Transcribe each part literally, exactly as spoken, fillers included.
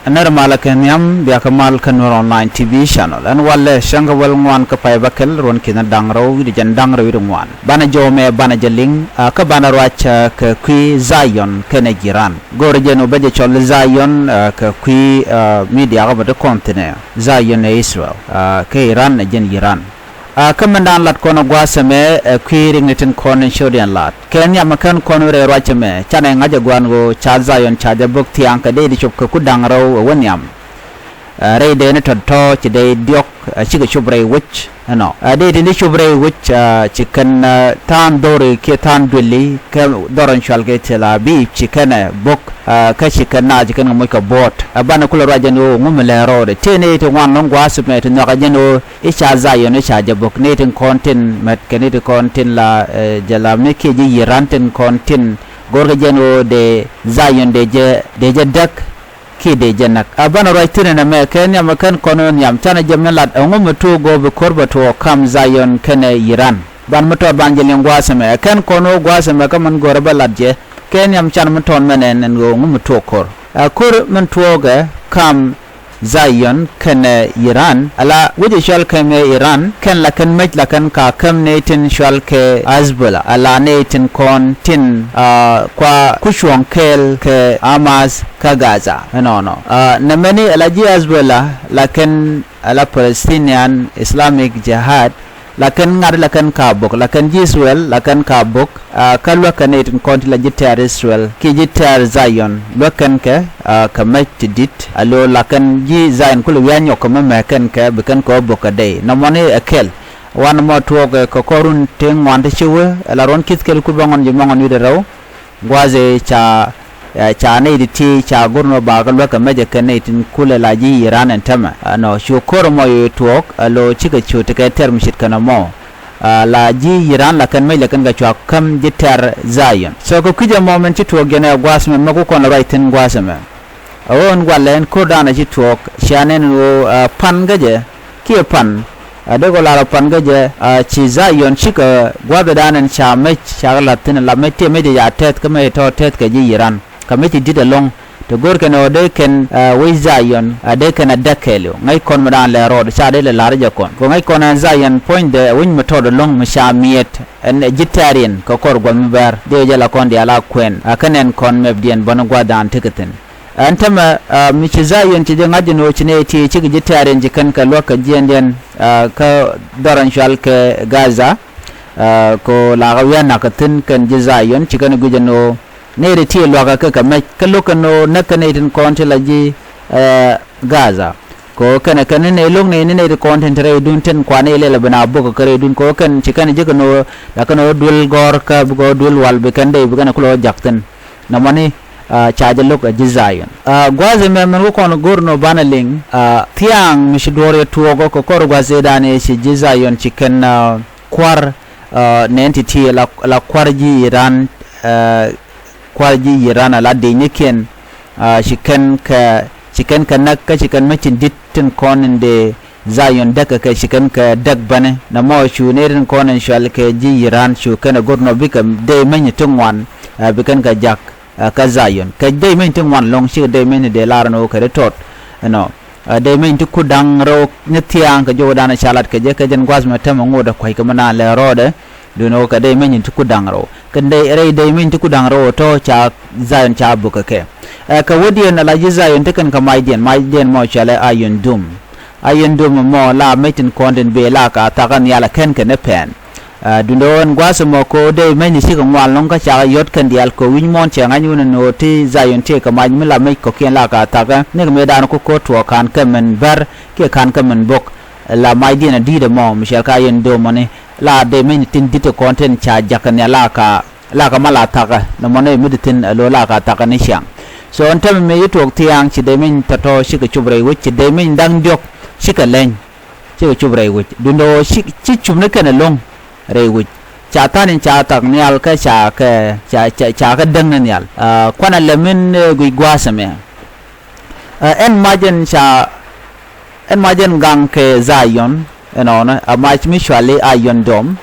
Nɛr malä kɛ nhiam, bia kɛ mal kä Nuer Online T V channel. Ɛn walɛ cäŋ kɛ wäl ŋuan kä pay bäkɛl, ruɔ̱n ki̱n da̱ŋ rɛw wi̱cdɛ jiɛn da̱ŋ rɛw wi̱cdɛ ŋuan. Banɛ jɔw mɛ banɛ jɛ liŋ, a, kä banɛ ruac, a, kɛ kui̱ Zion kɛnɛ Iran. Go̱o̱rɛ jɛn ɔ bä jɛ cɔl Zion, a, kɛ kui̱, a, media kä bä ti kɔn thi̱nɛ. Zion ɛ Israel, a, kä Iran ɛ jɛn Iran. A, kä min daan lat kɔn ɛ gua̱a̱th ɛmɛ, ɛ kui̱ rik ni tin kɔn in ciötdiɛn lat. Kɛ nhiam ɛ kɛn kɔn rɛy ruac ɛmɛ, canɛ ŋa̱c ɛ gua̱a̱n ɣöö ca Zion ca jɛ bök thia̱a̱ŋ kɛ dee ti cop kɛ ku da̱ŋ rɛw ɛ wä nhiam. Ɛ, rɛy dee ni tɔ̱tɔ̱ ci dee diɔ̱k, ɛ, cikɛ cop rɛy wec ɛnɔ. Ɛ, dee ti ni cop rɛy wec, ɛ, ci kɛn, ɛ, tha̱a̱ŋ dho̱ri kiɛ tha̱a̱ŋ duëli kɛ dhɔr in cual kɛ Tel Aviv ci kɛn ɛ bök, ɛ, kä ci kɛn naath ci kɛn kɛ moc kɛ buɔ̱ɔ̱t. Ɛ, banɛ kulɛ ruac jɛn ɣöö ŋumɛ lɛ rɔɔdɛ. Tëë ni ti ŋuan lɔ̱ŋ gua̱a̱th ɛmɛ ti nhɔakä jɛn ɣöö i̱ ca Zion i̱ ca jɛ bök ni tin kɔn tin mɛt kɛ ni tin kɔn tin la, ɛ, jɛ la mi kiɛ ji̱ Iran tin kɔn tin go̱rkɛ jɛn ɣöö dee Zion dee jɛ, dee jɛ däk kiɛ dee jɛ näk. A banɛ ruac thi̱n ɛn ɛmɛ kɛ nhiam ɛ kɛn kɔn ɣöö nhiam canɛ jɛ mi lat ɛŋu mi tuɔɔk go̱o̱p bi ko̱r bɛ tuɔɔk kam Zion kɛnɛ Iran. Ban mi tɔɔt ban jɛ liŋ gua̱a̱th ɛmɛ ɛ kɛn kɔn ɣöö gua̱a̱th ɛmɛ kä min go̱rɛ bä lat jɛ kɛ nhiam can mi tɔɔt mɛn ɛn ɛn ɣöö ɛŋu mi tuɔɔk ko̱r. Ɛ ko̱r min tuɔɔkɛ kam Zion kɛnɛ Iran, ala wec ɛ cual kɛ mɛ Iran, kɛn la kɛn mec la kɛn ka käm nɛy tin cual kɛ Hezbollah, ala nɛy tin kɔn tin, a, kua ku cuɔ̱ŋ kɛɛl kɛ Hamas kä Gaza. Ɛnɔnɔ. A, nɛmɛni ala ji̱ Hezbollah, la kɛn ala Palestinian Islamic Jihad, la kɛn ŋa̱t la kɛn ka bök, la kɛn ji̱ Israel, la kɛn ka bök, a, kä luäk kɛn nɛy tin kɔn ti la ji̱ tɛ̈r Israel kiɛ ji̱ tɛ̈r Zion, luäk kɛn kɛ, a, kɛ mɛc ti di̱t, a, lo̱o̱ la kɛn ji̱ Zion kulɛ wi̱i̱ a nyɔk kɛ mɛ mɛ kɛn kɛ bi kɛn kɛ wä bök kɛ dee. Nɔmɔni ɛ kɛl. Wanɛ mɔ tuɔɔk, ɛ, kɛ kɔr run ti ŋuan ti ci wee, ɛ la ruɔ̱n ki̱th kɛl kut bä ŋɔn ji̱ mɔŋɔn wi̱cdɛ rɛw. Gua̱a̱th ëë ca, ɛ, ca nɛy ti ti ca go̱r nɔ ba kä luäk kɛ mecɛ kɛ nɛy tin kulɛ la ji̱ Iran ɛn tämɛ. Ɛnɔ cu ko̱r ɛmɔ yɛ tuɔɔk, ɛ, lo̱ cikɛ cu tekɛ tɛr mi ce̱tkɛ nɔmɔ. Ɛ, la ji̱ Iran la kɛn mec la kɛn kɛ cua käm ji̱ tɛr Zion. So kɛ kui̱c ɛmɔ min ci tuɔɔk jɛn ɛ gua̱a̱th ɛmɛ mɛ ku kɔn ruac thi̱n gua̱a̱th ɛmɛ. Ɛ ɣöö ɛn walɛ ɛn ko̱rdan ɛ ci tuɔɔk cia nɛn ɛn ɣöö, ɛ, pan kä jɛ kiɛ pan. Ɛ dee kɔ lar ɛ pan kä jɛ, ɛ, ci Zion cikɛ gua̱thdan ɛn ca mec ca kɛ la̱th thi̱n la mec tiɛ mec dee ca tɛth kä mec tɔ̱ tɛth kɛ ji̱ Iran. Kɛ mec ti di̱t ɛlɔ̱ŋ. Ti go̱o̱r kɛn ɣöö dee kɛn, ɛ, wec Zion, ɛ, dee kɛn ɛ däk kɛɛliw. Ŋäc kɔn mi daan lɛ rɔɔd ca dee lɛ la̱r jɛ kɔn. Kɛ ŋäc kɔn ɛn Zion puɔ̱nydɛ ɛ wec mi tɔɔt ɛlɔ̱ŋ mi ca miɛt. Ɛn ɛ ji̱ tɛ̈riɛn kɛ kɔr gua̱th mi bɛr. Dee jɛ la kɔn diaal a kuɛn. Ɛ kɛn ɛn kɔn mɛpdiɛn bɔni gua̱thdan tekɛ thi̱n. Ɛn tämɛ, a, mi ci Zion ci jɛ ŋa̱c ɛn ɣöö ci nɛy ti cikɛ ji̱ tɛ̈riɛn ci kɛn kɛ luäk kɛ jiɛndiɛn, a, kä dhɔr ɛn cual kɛ Gaza, a, kɛ ɣöö la kɛ wi̱i̱ a na̱k kɛ thi̱n kɛn ji̱ Zion ci kɛn guic ɛn ɣöö nɛy ti ti luäk kɛ kɛ mɛc kä lo̱k kɛn ɣöö näk kɛ nɛy tin kɔn ti la ji̱, ɛ, Gaza. Kɛ ɣöö kɛn kɛn ni nɛy lo̱k nɛy ni nɛy ti kɔn tin te rɛydun tin kuan i̱ lɛl ɛ ben a bok kɛ rɛydun kɛ ɣöö kɛn ci kɛn ji̱ kɛn ɣöö la kɛn ɣöö duel gɔ̱r kä bi kɛ ɣöö duel wal bi kɛn dey bi kɛn kulɛ ɣöö jak thi̱n. Nɔmɔni, a, ca jɛ lo̱k ɛ ji̱ Zion. A, gua̱a̱th ɛmɛ mɛn wä kɔn go̱r nɔ banɛ liŋ, a, thia̱a̱ŋ mi ci duɔ̱ɔ̱r yɛ tuɔɔk ɔ kɛ kɔr gua̱a̱th ëëdan ëë ci ji̱ Zion ci kɛn, a, kua̱r, a, nɛn ti̱ti̱ la, la kua̱r ji̱ Iran, a, kua̱r ji̱ Iran a la di̱cnikiɛn, a, ci kɛn kɛ, ci kɛn kɛ näk kä ci kɛn mec tin di̱t tin kɔn in dee Zion däk kɛ kɛ ci kɛn kɛ däk bäni. Nɔmɔ cu nɛy tin kɔn in cual kɛ ji̱ Iran cu kɛn ɛ go̱r nɔ bikɛ dey meny ti ŋuan, ɛ, bi kɛn kɛ jak, ɛ, kä Zion. Kɛ dey meny ti ŋuan lɔ̱ŋ cikɛ dey meny ti dee lar ni wä kɛ ri tɔt. Ɛnɔ, ɛ, dey meny ti ku da̱ŋ rɛw ni thia̱a̱ŋ kɛ jɔwdan ca lat kɛ jɛ kɛ jɛn gua̱th mɛ tämɛ ŋot ɛ kua̱c kɛ mɛ naan lɛ rɔɔdɛ. Duundɛ wä kɛ dey meny ti ku da̱ŋ rɛw. Kɛ dey rɛy dey meny ti ku da̱ŋ rɛw tɔ̱ ca Zion ca bök kɛ kɛ. Ɛ, kɛ wädiɛn ala ji̱ Zion ti kɛn kɛ macdiɛn, macdiɛn mɔ cɔalɛ Iron Dome. Iron Dome mɔ la mec tin kɔn tin bëë la ka thakä nhial ɛ kɛn kɛ ni pɛn. Ɛ, duundɛ ɣän gua̱a̱th ɛmɔ kɛ ɣöö dey mecni cikɛ ŋuan lɔ̱ŋ kä cakɛ yɔ̱t kɛn diaal kɛ wi̱c muɔ̱ɔ̱n cɛ ŋa̱c wun ɛn ɣöö ti Zion tëëkɛ mac mi la mec kɔ̱kiɛn la ka thakä. Nikɛ mëëdan ku ko̱r tuɔɔk ka̱n kɛ min bär kiɛ ka̱n kɛ min bok. La macdiɛn ɛ di̱i̱t ɛmɔ mi cɔal kɛ Iron Dome mɔni. La dey mecni tin di̱t ti kɔn tin ca jakä nhial la ka, la ka mal a thakä. Nɔmɔ nɛy mi di thi̱n ɛ lo̱ la ka thakä ni ciaŋ. So ɛn täämɛ mëë ci tuɔɔk thia̱a̱ŋ ci dey mecni tɔ̱tɔ̱ cikɛ cop rɛy wec, ci dey mecni da̱ŋ diɔ̱k cikɛ leny. Cikɛ cop rɛy wec. Duundɛ ɣöö ci, ci cupni kɛn ɛlɔ̱ŋ rɛy wec. Ca tha̱a̱n in ca thak nhial kä ca kɛ, ca, ca, ca kɛ däŋ ni nhial. Aa, kuanɛ lɛ min, ɛ, guic gua̱a̱th ɛmɛ. Ɛ, ɛn mac ɛn ca, ɛn mac ɛn gaŋ kɛ Zion, ɛnɔnɔ, ɛ mac mi cuali Iron Dome.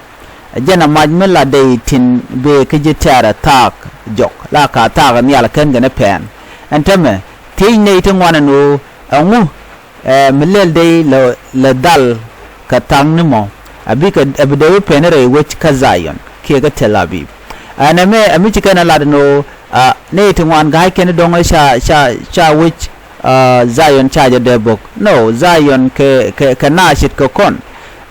Ɛ jɛn ɛ mac mi la dey tin bëë kä ji̱ tɛ̈rɛ thaak jɔk, la ka thaak nhial kɛn kɛn ɛ pɛn. Ɛn täämɛ, Thiec nɛy ti ŋuan ɛn ɣöö ɛŋu, ɛ, mi lɛl dee lɛ, lɛ dhal kɛ tha̱a̱ŋ ni mɔ, a bikɛ, a bi dee wä pɛn rɛy wec kä Dhayɔn kiɛ kä Tel Abib. Ɛn ɛmɛ, ɛ mi ci kɛn ɛ lat ɛn ɣöö, a, nɛy ti ŋuan ga̱a̱c kɛn dɔ̱ŋ ca, ca, ca wec, a, Dhayɔn ca jɛ dee bok. No, Dhayɔn kɛ, kɛ, kɛ naacit kɛ kɔn.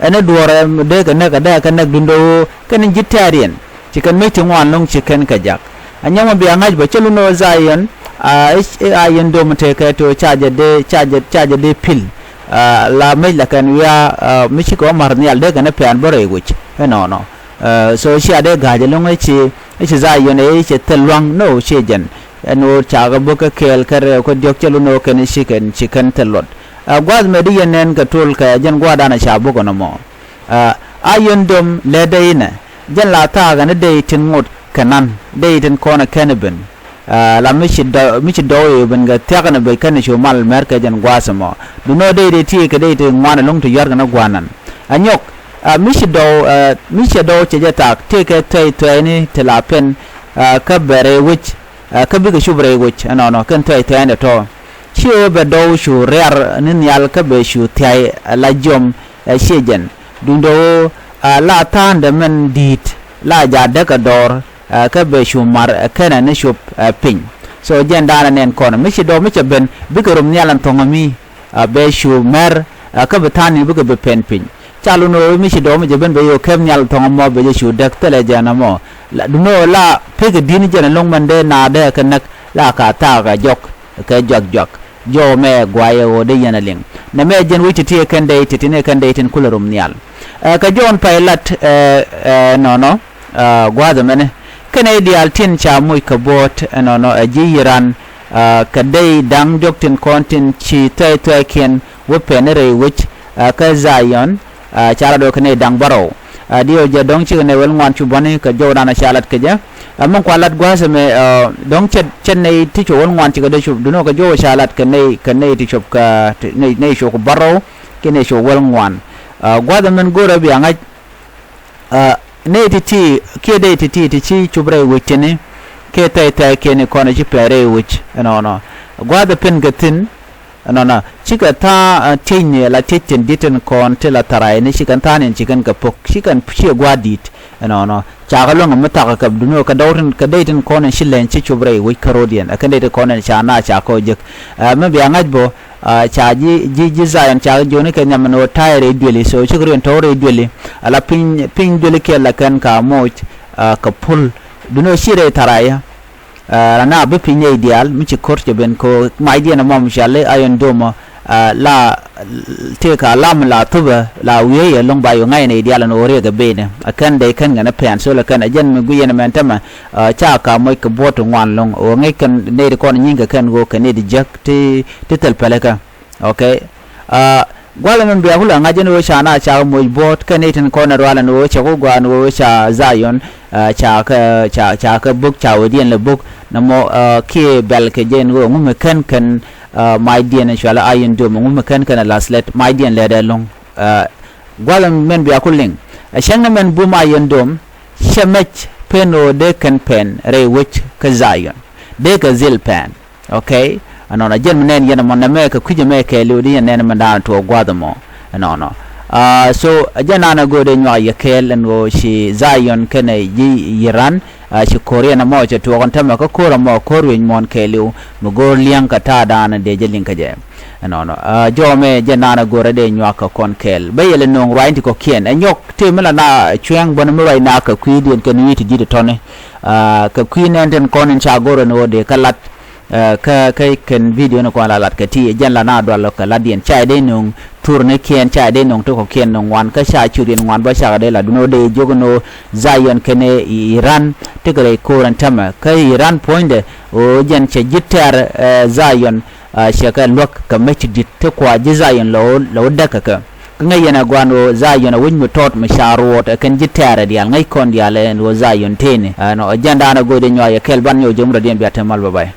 Ɛn ɛ duɔ̱ɔ̱r ɛ dee kɛ näk, ɛ dee kɛ näk duundɛ ɣöö kɛn ji̱ tɛ̈riɛn. Ci kɛn mec ti ŋuan lo̱ŋ ci kɛn kɛ jak. A nyɔmɔ bia ŋa̱c bä cä lun ɣöö Dhayɔn, a, i̱, i̱, a yɛn dom tëë kɛ to̱ ca jɛ dee, ca jɛ, ca jɛ dee pil. A, la mec la kɛn wiaa, a, mi cikɛ wä ma̱r nhial dee kɛn pɛn bä rɛy wec. Ɛnɔnɔ. A, so cia dee ga̱a̱c ɛlɔ̱ŋ i̱ ci, i̱ ci Dhayɔn i̱ ci thil lua̱ŋ, no, ci jɛn. Ɛn ɣöö cakɛ bä kä kɛɛl kä rɛw kä diɔ̱k cä lun ɣöö kɛn ci kɛn, ci kɛn thil luɔt. A, gua̱th mɛ di yɛn nɛn kɛ tuɔl kɛ jɛn gua̱a̱dan ca bok ɛn ɛmɔ. A, a yɛn dom lɛ dee inɛ. Jɛn la thaak ɛn dee tin ŋot kɛ nan, dee tin kɔn ɛ kɛn ɛ ben. A, la mi ci dɔw, mi ci dɔw i̱ ben kɛ thiak ɛn ɛ ben kɛn cu mal mɛr kɛ jɛn gua̱a̱th ɛmɔ. Dunɔ dee dee ti kɛ dee ti ŋuan ɛlɔ̱ŋ ti yɔ̱a̱r kɛn ɛ gua̱a̱nan. A nyɔk, a, mi ci dɔw, a, mi ci dɔw cɛ jɛ thaak tëëkɛ thuɛy thuɛyni ti la pɛn, a, kä bɛ rɛy wec, a, kä bikɛ cup rɛy wec, ɛnɔnɔ, kɛn thuɛy thuɛyni tɔ̱. Ci ɣöö bɛ dɔw cu riar ni nhial kä bɛ cu thiay, a, la jiɔm, a, ciɛ jɛn. Duundɛ ɣöö, a, la tha̱a̱ŋdɛ mɛn di̱i̱t la jaat däk ɛ dɔɔr, a, kä bɛ cu mar, a, kɛnɛ ni cop, a, piny. So jɛn daanɛ nɛn kɔn mi ci dɔw mi cɛ ben bikɛ rom nhial ɛn thɔ̱ŋ ɛmi, a, bɛ cu mɛr, a, kä bi tha̱a̱ŋni bikɛ bi pɛn piny. Ca lun ɣöö mi ci dɔw mi cɛ ben bɛ yo̱o̱ kɛp nhial thɔ̱ŋ ɛmɔ bɛ jɛ cu däk thilɛ jɛn ɛmɔ. La, duundɛ ɣöö la pekɛ di̱t ni jɛn ɛlɔ̱ŋ mɛn dee naath dee kɛ näk la ka thaak ɛ jɔk kɛ juak juak. Jɔw mɛ guayɛ ɣöö dee yɛn a liŋ. Nɛ mɛ jɛn wec ti ti ɛ kɛn dee ti ti ni ɛ kɛn dee tin kulɛ rom nhial. Ɛ, kɛ jɔw ɛn pay lat, ɛ, ɛ, nɔnɔ, ɛ, gua̱a̱th ɛmɛnɛ. Kɛn ɛ diaal tin ca moc kɛ buɔ̱ɔ̱t, ɛ, nɔnɔ, ɛ, ji̱ Iran, ɛ, kɛ dee da̱ŋ diɔ̱k tin kɔn tin ci thuɛy thuɛykiɛn wä pɛn rɛy wec, ɛ, kä Dhayɔn, a, ca lat ɣöö kɛ nɛy da̱ŋ bärɔw. A, diɛw jɛ dɔ̱ŋ cikɛ nɛy wäl ŋuan cu bäni kɛ jɔwdan a ca lat kɛ jɛ. A, min kua lat gua̱a̱th ɛmɛ, a, dɔ̱ŋ cɛ, cɛ nɛy ti cu wäl ŋuan cikɛ dee cop, duundɛ ɣöö kɛ jɔw ca lat kɛ nɛy, kɛ nɛy ti cop kɛ, ti, nɛy, nɛy cop kɛ bärɔw, kiɛ nɛy cop wäl ŋuan. A, gua̱a̱th ɛmɛn go̱rɛ bia ŋa̱c, a, nɛy ti ti, kiɛ dee ti ti, ti ci cop rɛy wec tini, kiɛ thɛy thɛy kiɛ ni kɔn ci pɛn rɛy wec, ɛnɔnɔ. Gua̱a̱th ɛ pɛn kɛ thi̱n, Ɛnɔnɔ, cikɛ tha̱a̱ŋ, ɛ, tiecni la tiec tin di̱t tin kɔn ti la tharay ni cikɛ tha̱a̱ŋ in ci kɛn kɛ pok, ci kɛn ciɛ gua̱a̱r di̱t. Ɛnɔnɔ, cakɛ luäŋ mi thakä kɛ duundɛ ɣöö kɛ dɔw tin, kɛ dee tin kɔn in ci leny ci cop rɛy wec kä ro̱diɛn. Ɛ kɛn dee tin kɔn in ca na ca kɔ jek. Ɛ, mi bia ŋa̱c bä, ɛ, ca ji̱, ji̱, ji̱ Dhayɔn cakɛ jiöni kɛ nhiam ɛn ɣöö ta̱a̱ rɛy duëli, so cikɛ riɛn tɔ̱ rɛy duëli. Ala piny, piny duëli kiɛ la kɛn ka moc, ɛ, kɛ pul. Duundɛ ɣöö ci rɛy tharay. Ɛ, la na bi piny nɛy diaal mi ci ko̱r cɛ ben kɛ ɣöö macdiɛn ɛmɔ mi cɔal i̱ Iron Dome, ɛ, la tëëkɛ alam la thupɛ la wiee yɛ lo̱ŋ ba yɛ ŋa̱c nɛy diaal ɛn ɣöö riɛk ɛ benɛ. Ɛ kɛn dee kɛn kɛn ɛ pɛn, so lɛ kɛn ɛ jɛn mi guic yɛn ɛmɛn tämɛ, ɛ, ca ka moc kɛ buɔ̱ɔ̱t ti ŋuan lo̱ŋ ɣöö ŋäc kɛn nɛy ti kɔn nyi̱i̱ŋ kɛ kɛn ɣöö kɛ nɛy ti jiäk ti, ti thil pɛlɛ kɛ. Ok. Ɛ, gua̱l ɛmɛn bia kulɛ ŋa̱c ɛn ɣöö ca na cakɛ moc buɔ̱ɔ̱t kɛn i̱ tin kɔn ɛ rual ɛn ɣöö cɛ ku gɔaa ɛn ɣöö ca Dhayɔn, ɛ, cakɛ, ca, cakɛ bök ca wecdiɛn lɛ bök. Nɛmɔ, ɛ, kiɛ bɛl kɛ jɛ ɛn ɣöö ŋu mi kɛn kɛn, ɛ, macdiɛn cualɛ Iron Dome, ŋu mi kɛn kɛn ɛ la̱th lɛt macdiɛn lɛt ɛlɔ̱ŋ. Ɛ, gua̱l ɛmɛn bia ku liŋ. Ɛ cäŋ ni mɛn bum Iron Dome, cɛ mɛc pen ɣöö dee kɛn pɛn rɛy wec kä Dhayɔn. Dee kɛ dhil pɛn. Ok. Ɛnɔnɔ jɛn mi nɛn yɛn ɛmɔ nɛmɛ kɛ kui̱c ɛmɛ kɛɛliw di yɛn nɛn mɛn da̱a̱n tuɔɔk gua̱a̱th ɛmɔ. Ɛnɔnɔ. Aa, so jɛn da̱a̱n ɛ go̱o̱r dee nyuak yɛ kɛɛl ɛn ɣöö ci Dhayɔn kɛnɛ ji̱ Iran, aa, ci ko̱r yɛn ɛmɔ cɛ tuɔɔk ɛn tämɛ kä ko̱r ɛmɔ ko̱r wi̱c muɔ̱ɔ̱n kɛɛliw mi go̱o̱r li̱eŋ kɛ ta̱a̱ da̱a̱n dee jɛ liŋ kä jɛ. Ɛnɔnɔ. Aa, jɔmɛ jɛn da̱a̱n ɛ go̱o̱r dee nyuak kɛ kɔn kɛɛl bä yɛl ɛ nööŋ ruaacni ti kɔ̱kiɛn ɛ nyɔk tëë mi la na cuɛ̱ŋ bäni mi ruac na kɛ kui̱diɛn kɛn wi̱i̱ ti ji̱ ti tɔ̱ni. Aa, kɛ kui̱ nɛn tin kɔn in ca go̱o̱r ɛn ɣöö dee kä lat. Ɛ, kä, kä kɛn video ni kɔn la lat kɛ ti jɛn la na dual kɛ lat yɛn ca dee nuŋ thurnikiɛn ca dee nuŋ ti kɔ̱kiɛn ni ŋuan kä ca ciöt yɛn ŋuan bä cakɛ dee la dun ɣöö dee jiök ni ɣöö Dhayɔn kɛnɛ Iran tekɛ rɛy ko̱r ɛn tämɛ kä Iran puɔ̱nydɛ ɣöö jɛn cɛ ji̱ tɛ̈r, ɛ, Dhayɔn, ɛ, cɛ kɛ luäk kɛ mec di̱t ti kua ji̱ Dhayɔn lɛ ɣöö, lɛ ɣöö däk kɛ kɛ. Kä ŋäc yɛn ɛ gua̱n ɣöö Dhayɔn ɛ wec mi tɔt mi ca ruɔ̱ɔ̱t ɛ kɛn ji̱ tɛ̈r ɛ diaal ŋäc kɔn diaal ɛn ɣöö Dhayɔn tëëni. Ɛnɔ, ɛ jɛn da̱a̱n ɛ go̱o̱r dee nyuak yɛ kɛɛl ban nyɔk jek mi rɔ̱diɛn bia te mal bä bay.